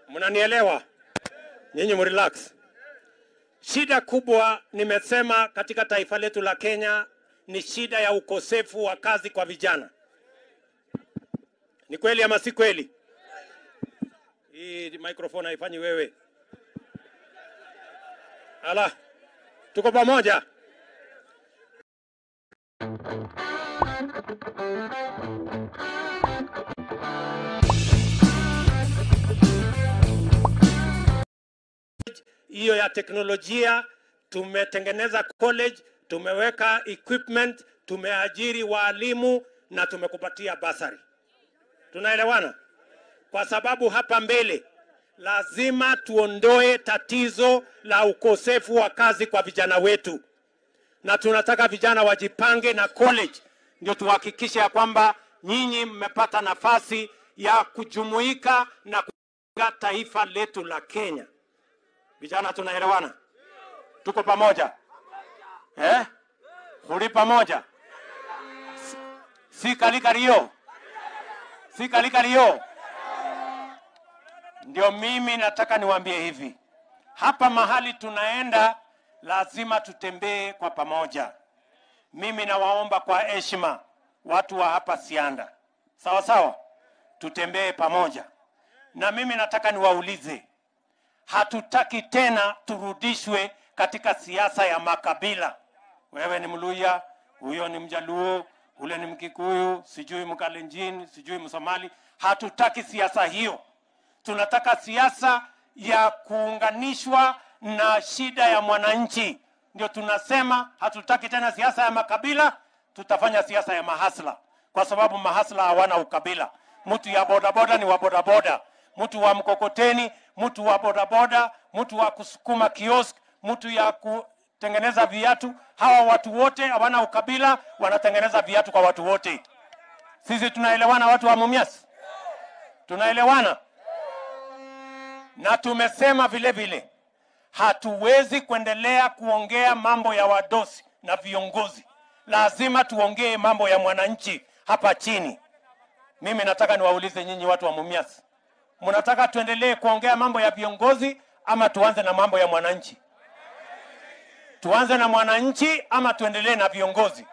Mnanielewa? Nyinyi mrelax. Shida kubwa nimesema katika taifa letu la Kenya ni shida ya ukosefu wa kazi kwa vijana. Ni kweli ama si kweli? Hii microphone haifanyi wewe. Ala, tuko pamoja? Hiyo ya teknolojia, tumetengeneza college, tumeweka equipment, tumeajiri walimu na tumekupatia basari. Tunaelewana? Kwa sababu hapa mbele lazima tuondoe tatizo la ukosefu wa kazi kwa vijana wetu. Na tunataka vijana wajipange na college ndio tuhakikishe ya kwamba nyinyi mmepata nafasi ya kujumuika na kujenga taifa letu la Kenya. Vijana tunaelewana? Tuko pamoja? Eh? Huli pamoja? Si kalikario? Si kalikario? Ndio mimi nataka niwaambie hivi. Hapa mahali tunaenda lazima tutembee kwa pamoja. Mimi nawaomba kwa heshima watu wa hapa Sianda. Sawa sawa? Tutembee pamoja. Na mimi nataka niwaulize. Hatutaki tena turudishwe katika siasa ya makabila. Wewe ni Mluya, huyo ni Mjaluo, ule ni Mkikuyu, sijui Mkalenjin, sijui Msomali. Hatutaki siasa hiyo. Tunataka siasa ya kuunganishwa na shida ya mwananchi. Ndio tunasema hatutaki tena siasa ya makabila, tutafanya siasa ya mahasla. Kwa sababu mahasla hawana ukabila. Mtu ya bodaboda ni wa bodaboda, mtu wa mkokoteni, mtu wa bodaboda, mtu wa kusukuma kiosk, mtu ya kutengeneza viatu. Hawa watu wote hawana ukabila, wanatengeneza viatu kwa watu wote. Sisi tunaelewana watu wa Mumias? Tunaelewana? Na tumesema vile vile hatuwezi kuendelea kuongea mambo ya wadosi na viongozi. Lazima tuongee mambo ya mwananchi hapa chini. Mimi nataka niwaulize nyinyi watu wa Mumias, mnataka tuendelee kuongea mambo ya viongozi ama tuanze na mambo ya mwananchi? Tuanze na mwananchi ama tuendelee na viongozi?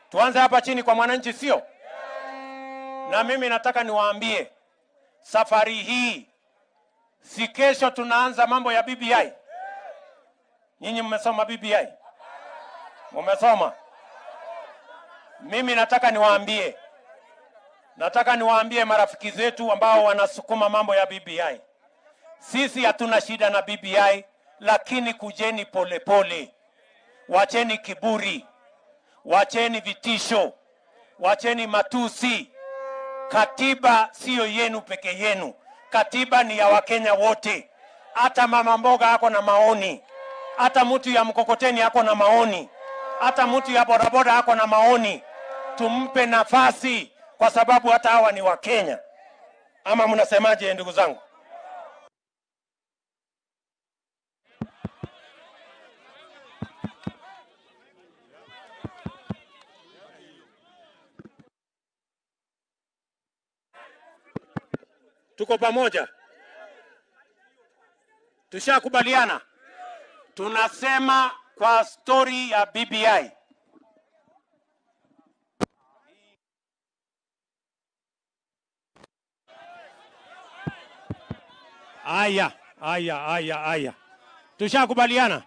Tuanze hapa chini kwa mwananchi, sio? Na mimi nataka niwaambie, safari hii si kesho tunaanza mambo ya BBI. Nyinyi mmesoma BBI? Mmesoma? Mimi nataka niwaambie, marafiki zetu ambao wanasukuma mambo ya BBI. Sisi hatuna shida na BBI, lakini kujeni pole pole. Wacheni kiburi, wacheni vitisho, wacheni matusi. Katiba sio yenu peke yenu. Katiba ni ya Wakenya wote. Hata mama mboga ako na maoni, hata mtu ya mkokoteni ako na maoni, hata mtu ya bodaboda ako na maoni. Tumpe nafasi kwa sababu hata hawa ni Wakenya. Ama mnasemaje ndugu zangu? Tuko pamoja? Tushakubaliana? Tunasema kwa story ya BBI. Aya, aya, aya, aya. Tushakubaliana?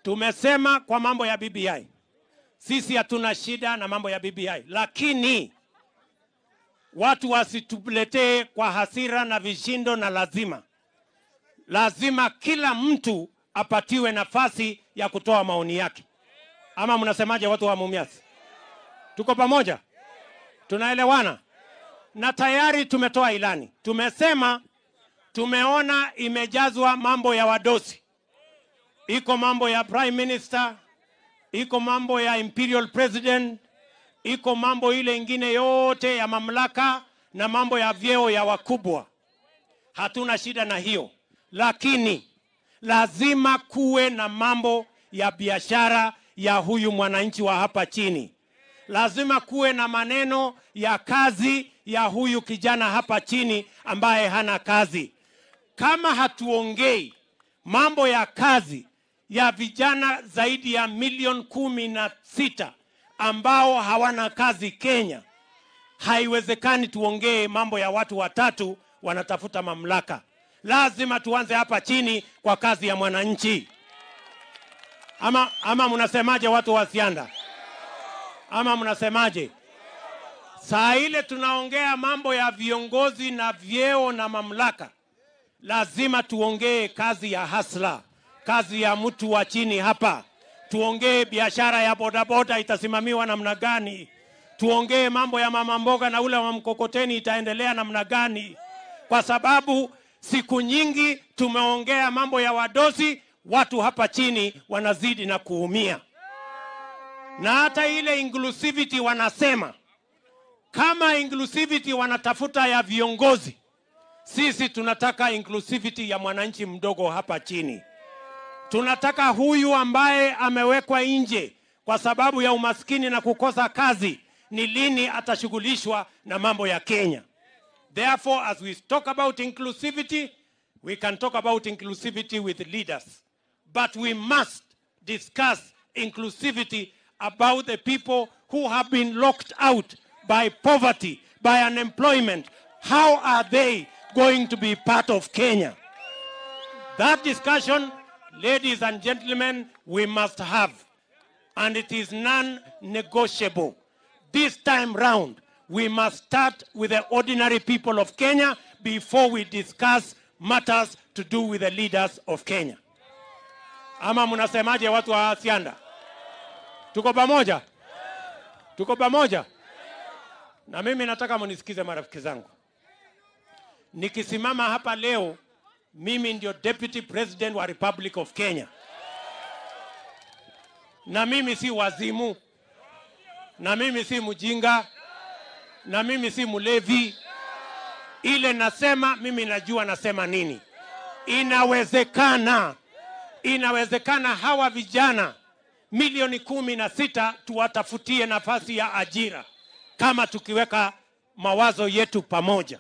Tumesema kwa mambo ya BBI. Sisi hatuna shida na mambo ya BBI, lakini watu wasituletee kwa hasira na vishindo na lazima. Lazima kila mtu apatiwe nafasi ya kutoa maoni yake. Ama mnasemaje watu wa Mumias? Tuko pamoja? Tunaelewana? Na tayari tumetoa ilani. Tumesema tumeona imejazwa mambo ya wadosi. Iko mambo ya Prime Minister, iko mambo ya Imperial President, iko mambo ile ingine yote ya mamlaka na mambo ya vyeo ya wakubwa. Hatuna shida na hiyo, lakini lazima kuwe na mambo ya biashara ya huyu mwananchi wa hapa chini. Lazima kuwe na maneno ya kazi ya huyu kijana hapa chini ambaye hana kazi. Kama hatuongei mambo ya kazi ya vijana zaidi ya 16 milioni ambao hawana kazi Kenya, haiwezekani tuongee mambo ya watu watatu wanatafuta mamlaka. Lazima tuanze hapa chini kwa kazi ya mwananchi. Ama mnasemaje, watu wa Sianda? Ama mnasemaje? Saa ile tunaongea mambo ya viongozi na vyeo na mamlaka, lazima tuongee kazi ya hustler, kazi ya mtu wa chini hapa. Tuongee biashara ya bodaboda itasimamiwa namna gani. Tuongee mambo ya mama mboga na ule wa mkokoteni itaendelea namna gani, kwa sababu siku nyingi tumeongea mambo ya wadosi, watu hapa chini wanazidi na kuumia. Na hata ile inclusivity wanasema, kama inclusivity wanatafuta ya viongozi, sisi tunataka inclusivity ya mwananchi mdogo hapa chini. Tunataka huyu ambaye amewekwa nje kwa sababu ya umaskini na kukosa kazi, ni lini atashughulishwa na mambo ya Kenya? Therefore, as we talk about inclusivity, we can talk about inclusivity with leaders. But we must discuss inclusivity about the people who have been locked out by poverty, by unemployment. How are they going to be part of Kenya? That discussion, ladies and gentlemen, we must have. And it is non-negotiable. This time round, we must start with the ordinary people of Kenya before we discuss matters to do with the leaders of Kenya. Ama mnasemaje, watu wa Sianda? Tuko pamoja? Tuko pamoja? Na mimi nataka mnisikize, marafiki zangu. Nikisimama hapa leo, mimi ndio Deputy President wa Republic of Kenya. Na mimi si wazimu, na mimi si mjinga, na mimi si mlevi. Ile nasema mimi najua nasema nini. Inawezekana, inawezekana hawa vijana 16 milioni tuwatafutie nafasi ya ajira kama tukiweka mawazo yetu pamoja,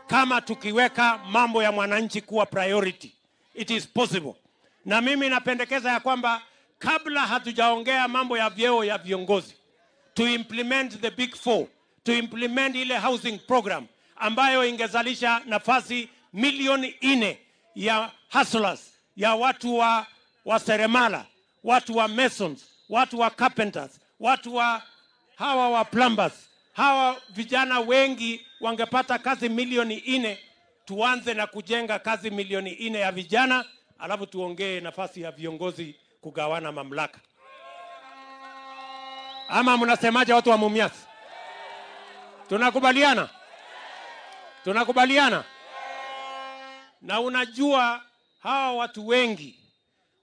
kama tukiweka mambo ya mwananchi kuwa priority. It is possible. Na mimi napendekeza ya kwamba kabla hatujaongea mambo ya vyeo ya viongozi, to implement the big four, to implement ile housing program ambayo ingezalisha nafasi 4 milioni ya hustlers, ya watu wa seremala, watu wa masons, watu wa carpenters, watu wa hawa wa plumbers. Hawa vijana wengi wangepata kazi 4 milioni. Tuanze na kujenga kazi 4 milioni ya vijana, alafu tuongee nafasi ya viongozi kugawana mamlaka. Ama mnasemaje, watu wa Mumias? Tunakubaliana? Tunakubaliana? Na unajua hawa watu wengi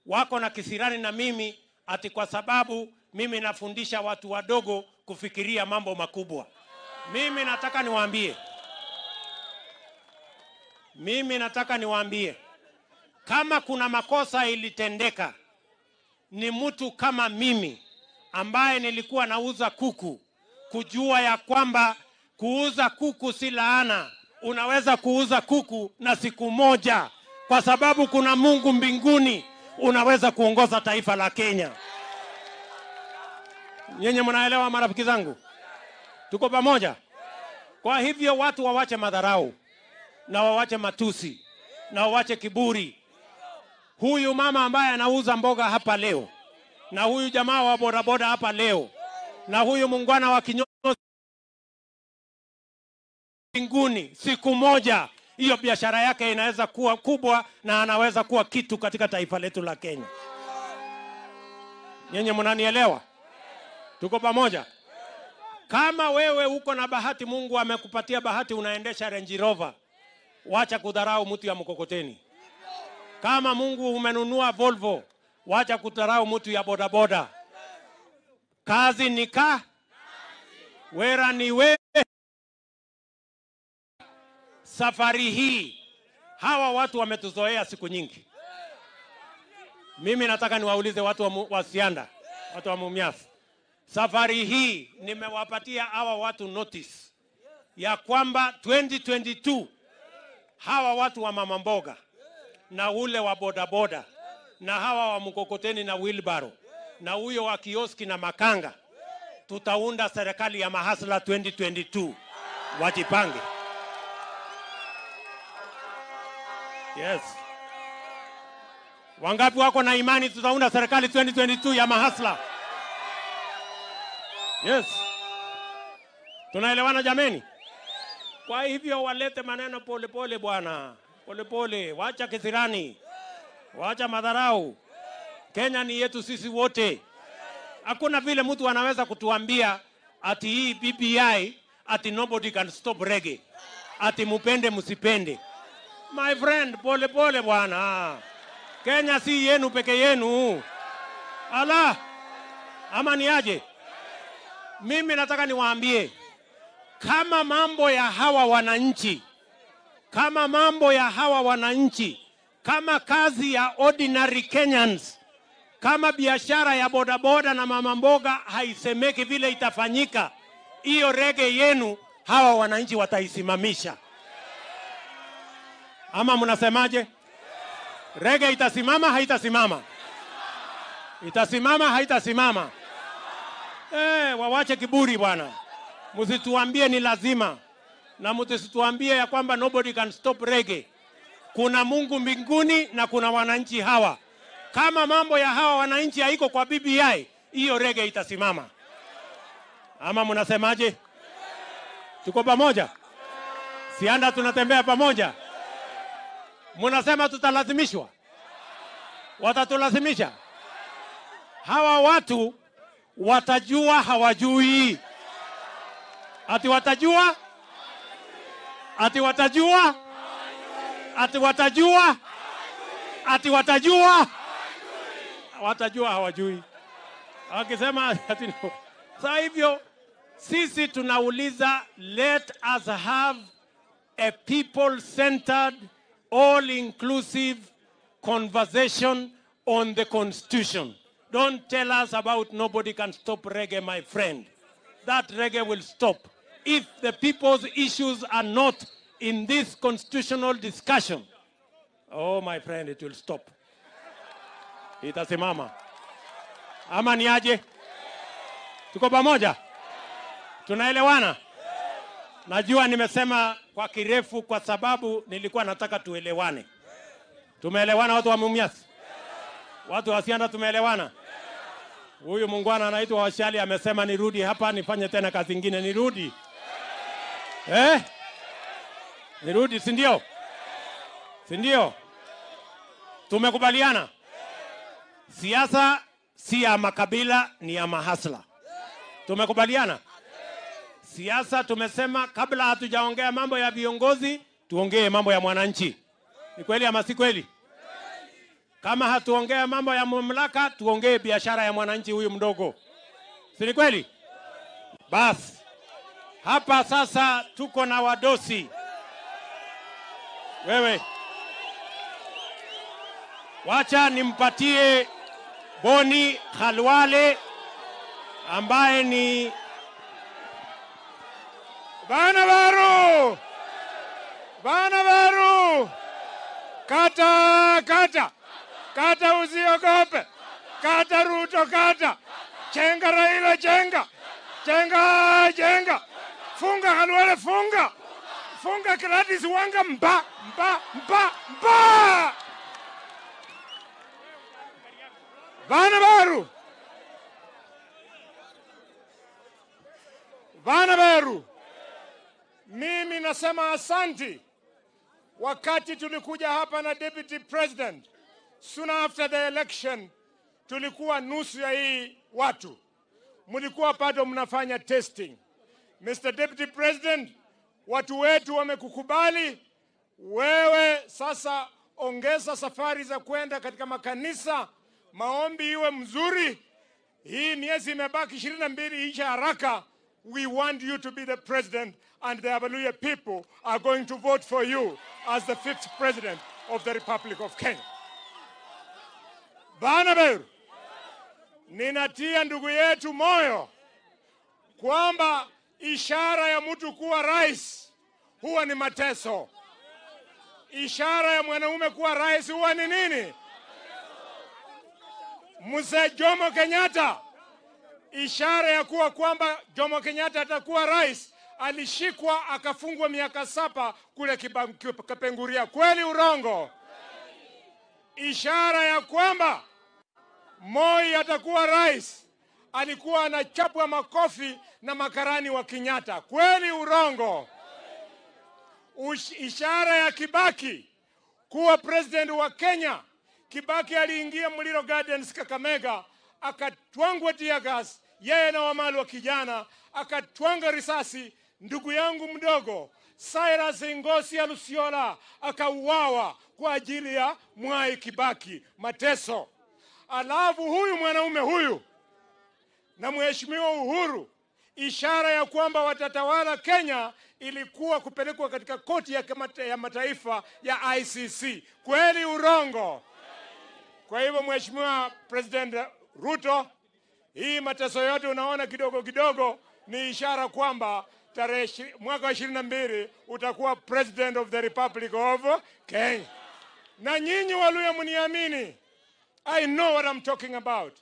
wako na kisirani na mimi ati kwa sababu mimi nafundisha watu wadogo kufikiria mambo makubwa. Mimi nataka niwaambie, mimi nataka niwaambie, kama kuna makosa ilitendeka, ni mtu kama mimi ambaye nilikuwa nauza kuku, kujua ya kwamba kuuza kuku si laana. Unaweza kuuza kuku na siku moja, kwa sababu kuna Mungu mbinguni, unaweza kuongoza taifa la Kenya. Nyinyi mnaelewa, marafiki zangu? Tuko pamoja? Kwa hivyo watu wawache madharau na wawache matusi na wawache kiburi. Huyu mama ambaye anauza mboga hapa leo na huyu jamaa wa bodaboda hapa leo na huyu muungwana wa kinyozi mbinguni, siku moja hiyo biashara yake inaweza kuwa kubwa na anaweza kuwa kitu katika taifa letu la Kenya. Nyinyi mnanielewa? Tuko pamoja? Kama wewe uko na bahati, Mungu amekupatia bahati, unaendesha Range Rover, wacha kudharau mtu ya mkokoteni. Kama Mungu umenunua Volvo, wacha kudharau mtu ya bodaboda. Kazi ni ka, wera ni we. Safari hii hawa watu wametuzoea siku nyingi. Mimi nataka niwaulize watu wa Sianda, watu wa Mumias, safari hii nimewapatia hawa watu notice. ya kwamba 2022 hawa watu wa mama mboga na ule wa bodaboda na hawa wa mkokoteni na wheelbarrow na huyo wa kioski na makanga, tutaunda serikali ya mahasla 2022. Wajipange. Yes. Wangapi wako na imani tutaunda serikali 2022 ya mahasla? Yes. Tunaelewana jameni? Kwa hivyo walete maneno pole pole bwana. Pole pole, wacha kisirani. Wacha madharau. Kenya ni yetu sisi wote. Hakuna vile mtu anaweza kutuambia ati hii BBI ati nobody can stop reggae. Ati mupende msipende. My friend, pole pole bwana. Kenya si yenu peke yenu. Ala, ama ni aje? Mimi nataka niwaambie, kama mambo ya hawa wananchi, kama mambo ya hawa wananchi, kama kazi ya ordinary Kenyans, kama biashara ya bodaboda na mama mboga haisemeki vile itafanyika, hiyo rege yenu hawa wananchi wataisimamisha. Ama mnasemaje? Rege itasimama, haitasimama? Itasimama, haitasimama? Wawache kiburi bwana. Msituambie ni lazima, na msituambie ya kwamba nobody can stop reggae. Kuna Mungu mbinguni na kuna wananchi hawa. Kama mambo ya hawa wananchi haiko kwa BBI, hiyo reggae itasimama. Ama mnasemaje? Tuko pamoja? Sianda tunatembea pamoja? Mnasema tutalazimishwa? Watatulazimisha? Hawa watu watajua hawajui. Ati watajua? Ati watajua? Ati watajua? Ati watajua? Watajua hawajui. Wakisema ati no. Sasa hivyo sisi tunauliza, let us have a people-centered, all-inclusive conversation on the constitution. Don't tell us about nobody can stop reggae, my friend. That reggae will stop if the people's issues are not in this constitutional discussion. Oh, my friend, it will stop. Itasimama. Ama ni aje? Tuko pamoja? Tunaelewana? Najua nimesema kwa kirefu kwa sababu nilikuwa nataka tuelewane. Tumeelewana watu wa Mumias? Watu wa Sianda tumeelewana? Huyu mungwana anaitwa Washali amesema nirudi hapa nifanye tena kazi nyingine, nirudi. Nirudi, si ndio? Si ndio? Tumekubaliana. Siasa si ya makabila, ni ya mahasla. Tumekubaliana. Siasa tumesema kabla hatujaongea mambo ya viongozi, tuongee mambo ya mwananchi. Ni kweli ama si kweli? Kama hatuongea mambo ya mamlaka, tuongee biashara ya mwananchi huyu mdogo. Si ni kweli? Bas. Hapa sasa tuko na wadosi. Wewe. Wacha nimpatie Boni Khalwale ambaye ni Bana Baru! Bana Baru! Kata, kata! Kata usiogope! Kata Ruto, kata! Chenga Raila, chenga! Chenga, chenga! Funga Khalwale, funga! Funga Gladys Wanga, mba, mba, mba, mba! Bana Baru! Bana Baru! Mimi nasema asanti. Wakati tulikuja hapa na Deputy President, soon after the election, tulikuwa nusu ya hii watu. Mlikuwa bado mnafanya testing. Mr. Deputy President, watu wetu wamekukubali. Wewe sasa ongeza safari za kwenda katika makanisa, maombi iwe mzuri. Hii miezi imebaki 22 isha haraka. We want you to be the president, and the Abaluhya people are going to vote for you as the 5th president of the Republic of Kenya. Bana Beru, ninatia ndugu yetu moyo kwamba Ishara ya mtu kuwa rais huwa ni mateso. Ishara ya mwanaume kuwa rais huwa ni nini? Mzee Jomo Kenyatta, ishara ya kuwa kwamba Jomo Kenyatta atakuwa rais, alishikwa akafungwa miaka 7 kule Kapenguria. Kweli urongo? Ishara ya kwamba Moi atakuwa rais, alikuwa anachapwa makofi na makarani wa Kenyatta. Kweli urongo? Ishara ya Kibaki kuwa president wa Kenya, Kibaki aliingia Muliro Gardens Kakamega, akatwangwa tear gas, yeye na Wamali wa kijana, akatwanga risasi. Ndugu yangu mdogo Cyrus Ngosi Alusiola akauawa kwa ajili ya Mwai Kibaki, mateso. Alafu huyu mwanaume huyu na Mheshimiwa Uhuru, ishara ya kwamba watatawala Kenya ilikuwa kupelekwa katika koti ya mataifa ya ICC. Kweli urongo? Kwa hivyo Mheshimiwa President Ruto, hii mateso yote unaona kidogo kidogo ni ishara kwamba tarehe mwaka 22 utakuwa President of the Republic of Kenya. Na nyinyi Waluya mniamini, I know what I'm talking about.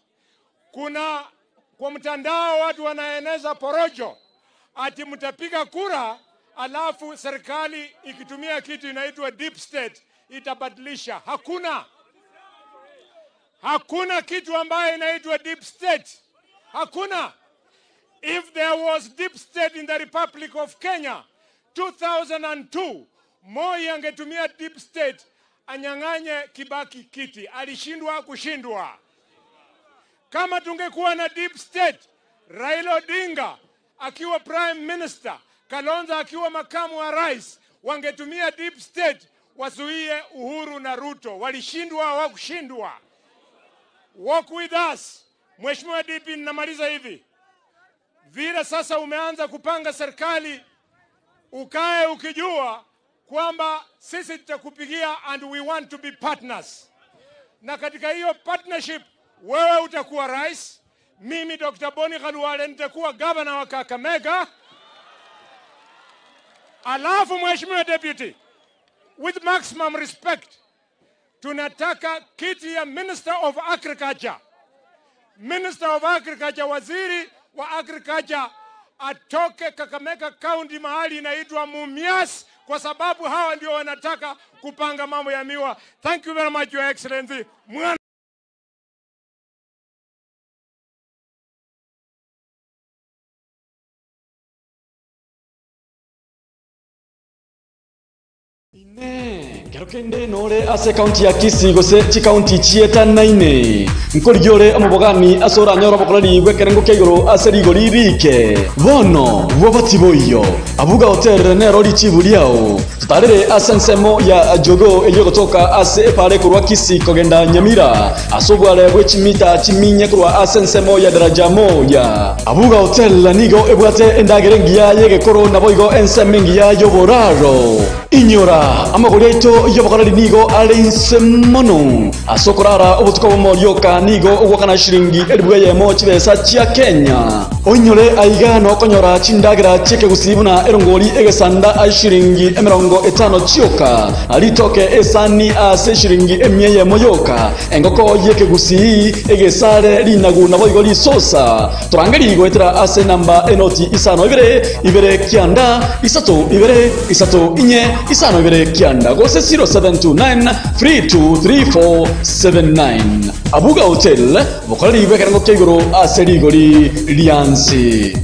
Kuna kwa mtandao watu wanaeneza porojo ati mtapiga kura alafu serikali ikitumia kitu inaitwa deep state itabadilisha. Hakuna. Hakuna kitu ambayo inaitwa deep state. Hakuna. If there was deep state in the Republic of Kenya 2002, Moi angetumia deep state anyang'anye Kibaki kiti. Alishindwa kushindwa. Kama tungekuwa na deep state, Raila Odinga akiwa prime minister, Kalonzo akiwa makamu wa rais, wangetumia deep state wazuie Uhuru na Ruto. Walishindwa, hawakushindwa. Walk with us. Mheshimiwa DP, ninamaliza hivi. Vile sasa umeanza kupanga serikali, ukae ukijua kwamba sisi tutakupigia and we want to be partners. Na katika hiyo partnership, wewe utakuwa rais, mimi Dr. Boni Khalwale nitakuwa governor wa Kakamega. Alafu Mheshimiwa Deputy, with maximum respect, tunataka kiti ya Minister of Agriculture. Minister of Agriculture, waziri wa Agriculture atoke Kakamega County mahali inaitwa Mumias, kwa sababu hawa ndio wanataka kupanga mambo ya miwa. Thank you very much, Your Excellency. Ine, kero nore ase county ya Kisii gose chi county chieta 9 nkorigore omobogani asora nyoro bokorari gwekerengo keigoro ase rigori rike bono bwabatiboyo abuga hotel nero richibuliao tutarere ase nsemo ya jogo eyo gotoka ase pare kurwa Kisii kogenda Nyamira asobware gwechimita chiminye kurwa ase nsemo ya daraja moja abuga hotel nigo ebwate endagere ngiya yegekoro naboigo enseme ngiya yoboraro inyora amagoreto yobokorari nigo alense mono asokorara obutuko bomorioka nigo ogwakana shilingi elibweyemo chibesa chia Kenya onyore aiga nokonyora chindagira cheke gusibuna erongori egesanda a shilingi 50 chioka alitoke esani ase shilingi 100 yoka engoko yeke gusi egesare linagu naboigo lisosa turangeri goetera ase namba enoti isano ibere ibere kianda isato ibere isato inye isano ibere kianda gose 0729 323479 Abuga Hotel bokorari gwekerengo keigoro ase rigori riansi.